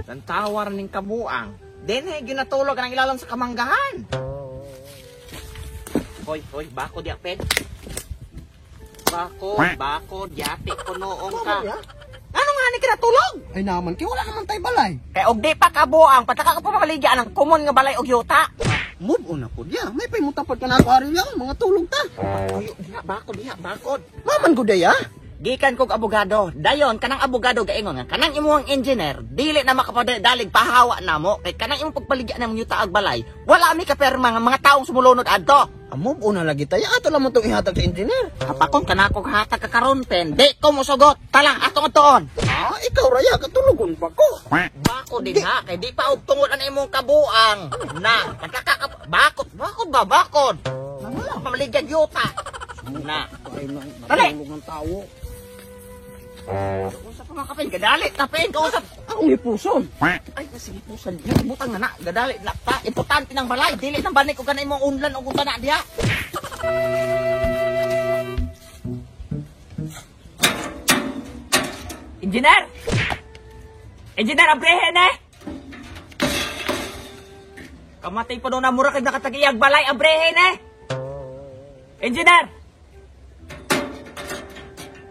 Tantawar ning kabuang. Dinhi ginatulog ang ilalom sa kamanggahan. Hoy, hoy, bako di pen. Bako, bako, yati ko noong ka. Ano nga ni kinatulog? Ay naman, kay wala naman tay balay. Kay og di pa kabuang, pataka ka pa mabaligya ng common nga balay og yuta. Move on na po diya. May pahimutapad ka na ako ari lang, mga tulog ta. Hoy, diha, bako, diha, bakod. Maman ko diya. Gikan kog abogado. Dayon kanang abogado gaingon nga kanang imong engineer dili na makapadalig pahawa namo kay kanang imong pagbaligya ng yuta ag balay. Wala mi kapirma nga mga taong sumulunod adto. Move on na lagi tayo. Ato lang mo itong ihatag sa engineer. Hapakon kanako hatag ka karon pen. Di ko mosugot. Tala atong atuon. Ah, ikaw raya katulogon pa ko. Bako din ha kay di pa og tungod ang imong kabuang. Na, pataka ka bakod, bakod ba bakod. Wala pamaligya yuta. Na. Ay, Dali! natulog ng tao. Usap pa mga kapin, gadali ta pen, kausap. Akong ipuson. Ay, sige po, sa butang na na, gadali na pa. Importante ng balay, dili ng banik o kanay mong unlan o kung na diha. Engineer! Engineer, abrehen eh! Kamatay pa doon na mura kay nakatagiyag balay, abrehen eh! Engineer!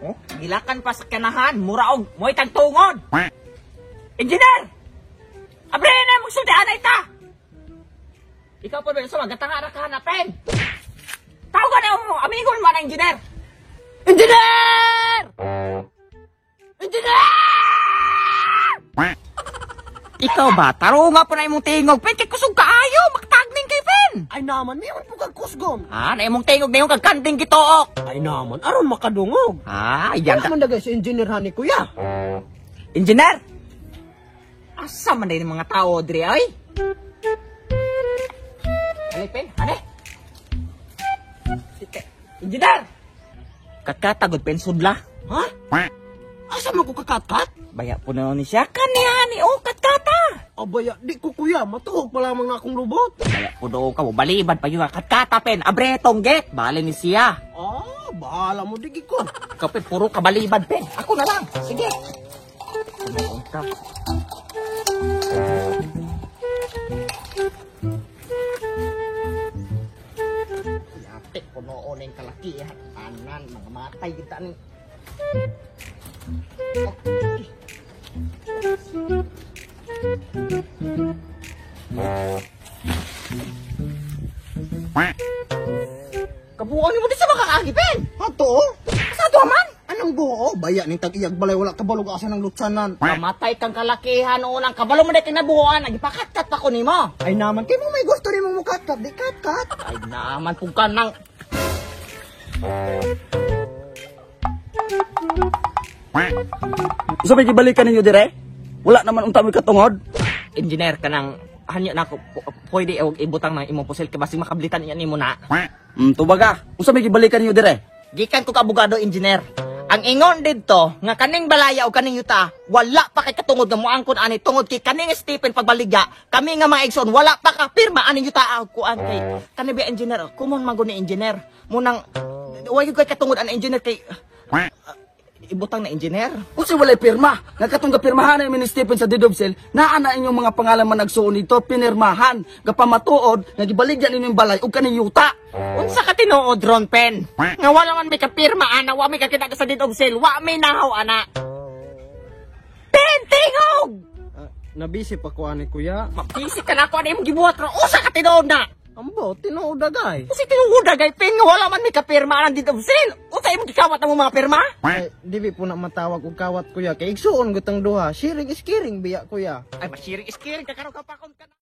Oh, gilakan pa sa kanahan, mura og mo'y tagtungod! Engineer! Abrehen eh, magsulti anay ta! Ikaw pa ba sa magatanga na kahanapin? Tawagan na mo, amigo mo na engineer! Engineer! Engineer! Ikaw ba? Taro nga po na imong tingog. Pen, kay kusog kaayo. Maktagning kay Pen. Ay naman, may po kag kusgon. Ha? Na imong tingog na yung kagkanding gituok. Ay naman, aron makadungog. Ha? Yan Wala man dagay sa engineer hani kuya. Engineer! Asa man din mga tao, dre, ay? Alay, Pen. Ane? Engineer! Katkatagod, Pen, sudla. Ha? Asa man ko kakatkat? Baya po na ni siya. Kanihani, oh, katkata! Abaya, di ko kuya, matuhog pa lamang na akong lubot. Baya po doon ka mo, balibad pa yun. Katkata, Pen. Abretong get. Bale ni siya. Ah, bahala mo, digi ko. Ikaw, Pen, puro kabalibad, Pen. Ako na lang. Sige. Kumaon ka. Yate, punoon yung kalakihan. Tanan, mga matay kita ni. Kabuuan mo di sa makakaagi, Pen! Ato? Sa ato man? Anong buo? Baya ning tag-iyag balay wala kabalog asa ng lutsanan. Kamatay kang kalakihan noon ang kabalo mo na kinabuhuan, nagipakatkat pa ko nimo. Ay naman, kay mo may gusto rin mong mukatkat, di katkat. Ay naman kung ka nang... Unsa may gibalikan ninyo dire? Wala naman unta mo'y katungod. Engineer ka nang hanyo na ako, pwede og ibutang ng imong pusil kay basig makablitan niya nimo na. Tubaga. Unsa may gibalikan ninyo dire? Gikan ko ka abogado, engineer. Ang ingon didto nga kaning balaya o kaning yuta wala pa kay katungod nga moangkon ani tungod kay kaning Stephen pagbaligya kami nga mga igsoon wala pa ka pirma aning yuta og kuan kay kani ba engineer kumon man gud ni engineer munang wa gyud kay katungod an engineer kay ibutang na engineer. Unsa walay pirma? Nga katong gapirmahan ni Stephen sa deed of sale, naa na inyong mga pangalan man nagsuon nito, pinirmahan, gapamatuod nga gibaligyan ninyong balay ug kaning yuta. Unsa ka tinuod ron, Pen? Nga wala man may kapirma ana, wa may kakita sa deed of sale, wa may nahaw ana. Pen, tingog! Nabisi pa ko ani kuya. Mapisi ka na ako ano imong gibuhat ron. Unsa ka tinuod na? Ambo, tinuod agay. Unsa tinuod agay, Pen? Nga wala man may kapirma anang deed of sale. Unsa imong gikawat ang mga pirma? Ay, di po na matawag og kawat kuya kay igsuon gutang duha. Sharing is caring biya kuya. Ay, mashiring is caring kakaroon ka pa kung ka na.